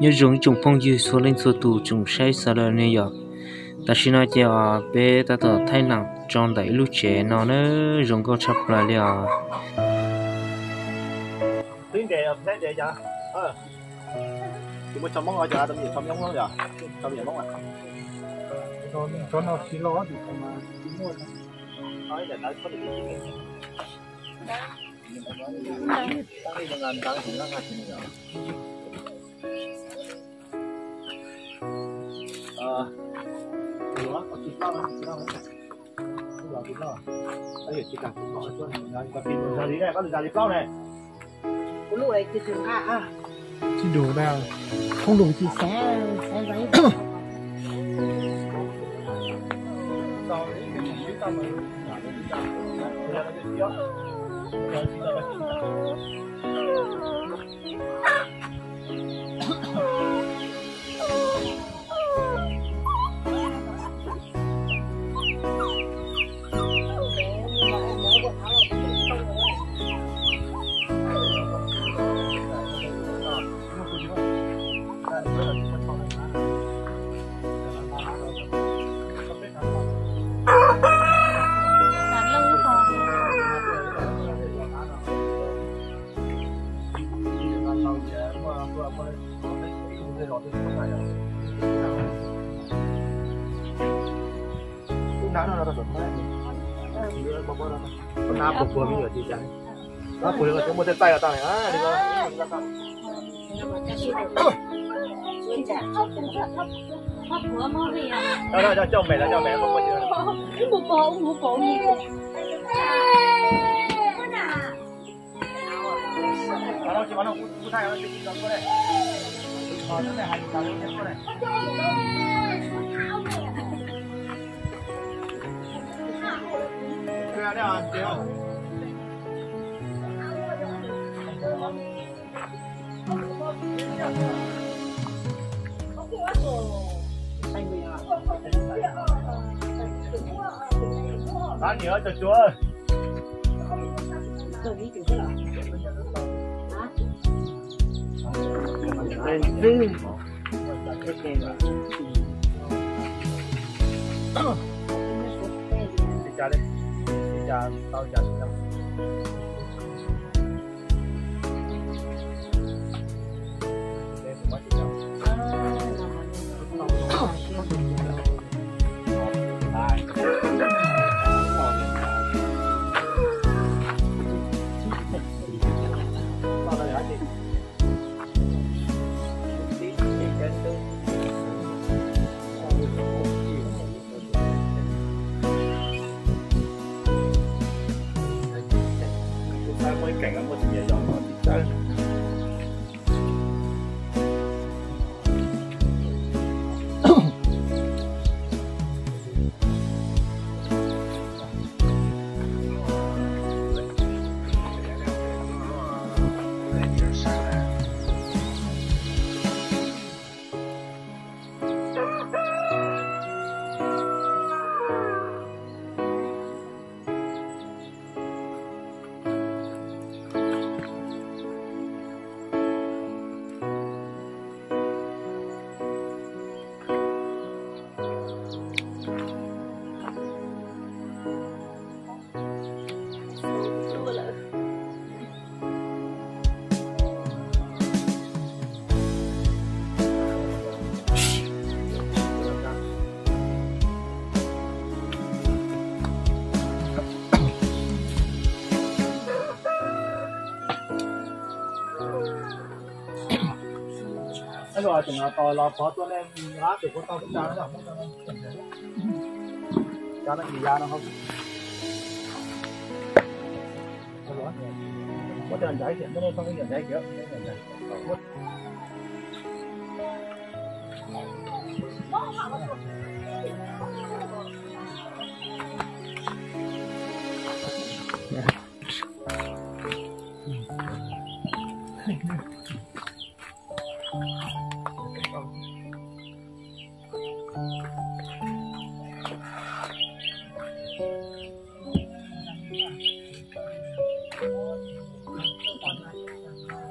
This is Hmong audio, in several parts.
Nyob zoo ib tsoom phooj ywg txhua leej txhua tus tsoom saib xav lawm ne yom. Tam sim no ces os peb tab tom thaij nam tso ntawm ib lub tsev no na, zoo nkauj tshaj plaws li os. Tsis đủ đâu, không đủ thì xé, xé giấy.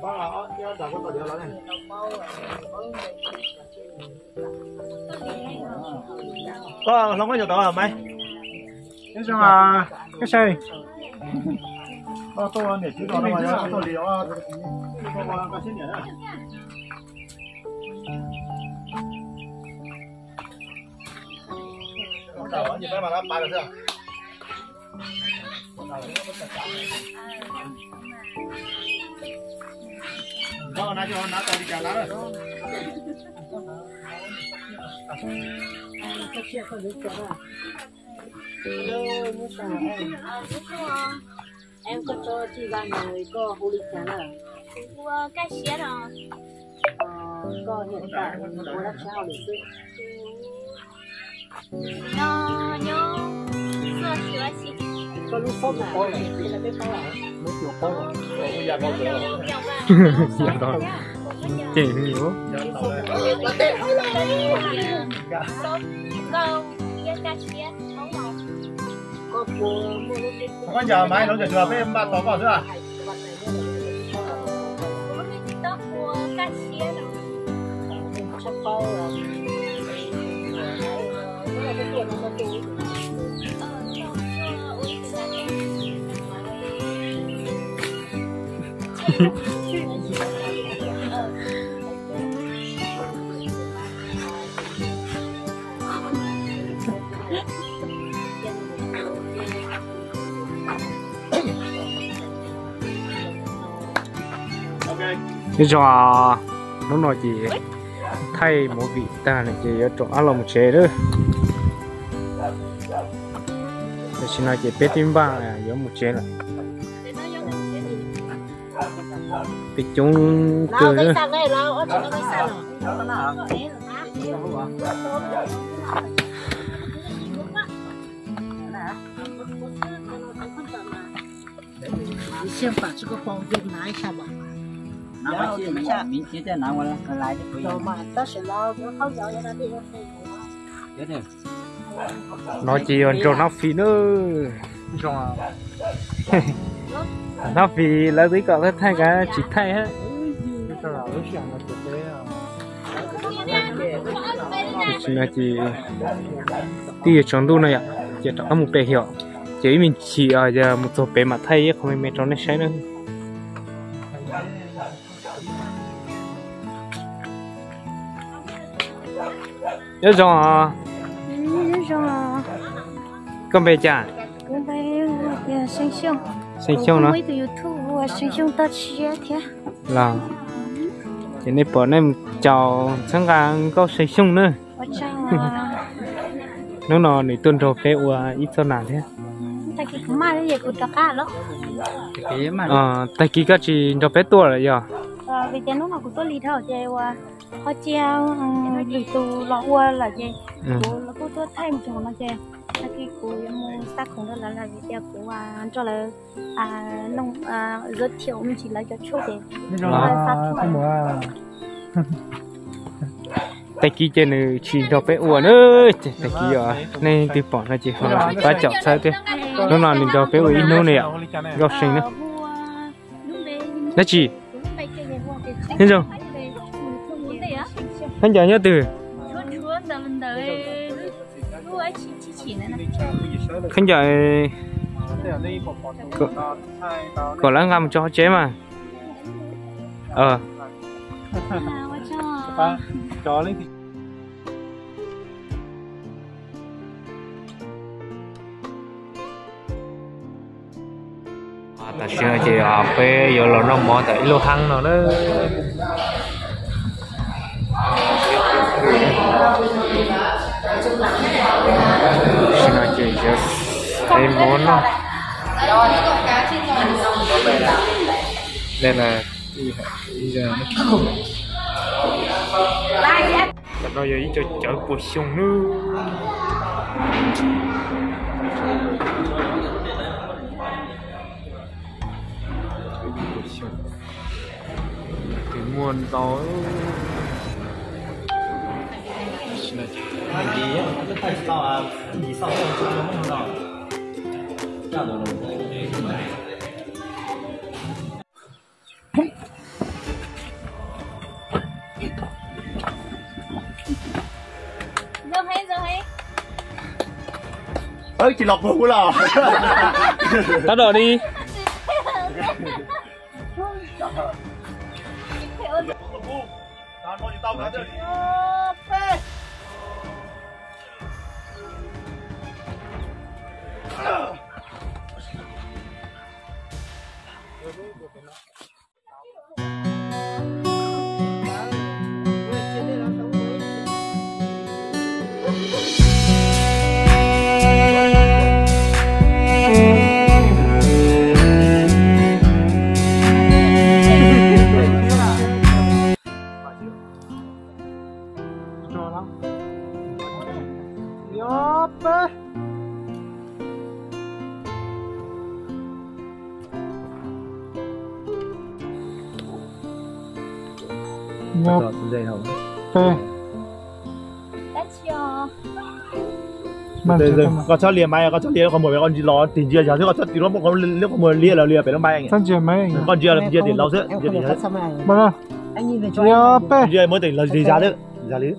Koj hloov koj nyuam tau mas. Nyob zoo, koj saib. Koj tuaj niam txiv no mas tuaj li, tuaj koj siab niam na. Em, koj tso tsis va nws, koj hu li cas na? Kuv hu Kaj Siab no. Koj niam tais hu dab tsi hauj lwm xwb? No nyob txoj si ua si. Koj lub xov tooj paub lawm, lub xov tooj paub lawm. Ces nkauj thiab Kaj Siab. Koj ncaws mas lub ncaws tsuas peb npaj tos koj xwb. Nyob zoo, hnub no ces thaij movie tag no ces yuav rov qab los mus tsev lawm. Tam sim no ces peb twb npaj yuav mus tsev lawm. Peb coob kawg. No ces yog nrog Nab Fis na. Nab Fis lawv twb kom thaij thaij kav tsis thaij hab. Tam sim no ces twb yuav tsaus ntuj no yom, ces rov qab mus pe hio, ces ib me ntsis mus txog pem mam thaij ib qho me me rau nej saib na. Nyob zoo os. Koj npe cas? Xeeb Xyooj no. Ib tug YouTube hu ua Xeeb Xyooj Toj Siab thiab. Los, ces nej pom nej mus caum txhawb nqa nkauj Xeeb Xyooj na. Hnub no nws tuaj nrog peb ua ib txoj nas thiab. Tag kis koj tsis nrog peb tuaj lawm yog? Ho cia lwm tus los ua lawm ces kuv los kuj tuaj thaij mus tsev no ces tag kis kuv yuav mus xa khoom rau lawv lawm vim tias kuv nrog lawv giới thiệu me ntsis lawv cov tshuaj ces lawv xa tuaj. Tag kis ces nws tsis nrog peb ua na, ces tag kis nej twb pom no ces ho pab caum txhawb thiab. Hnub no nws nrog peb ua ib hnub ne yom, nkauj Xeeb na. Dab tsi? Nyob zoo. Khaub ncaws nyob twg? Khaub ncaws kom lawv nqa mus tso hauv tsev mas. Tam sim no ces peb yuav los noj mov ntawm ib lub hav no na. Tam sim no ces yuav peb mov noj. Dej na, ib zaug. Tam no yog ib co cawv puas xyoo nawb. Tus muaj ntau. Tsis los puag los. Tab tom li. Koj txhob liam mas, koj txhob liam, qhov muag koj los tig ntsia yog xwb, koj txhob tig lub qhov muag liam pem lub mas. Koj ntsia ntsia tim laus xwb, ntsia tim laus. Ntsia muab tim laus tig zas li.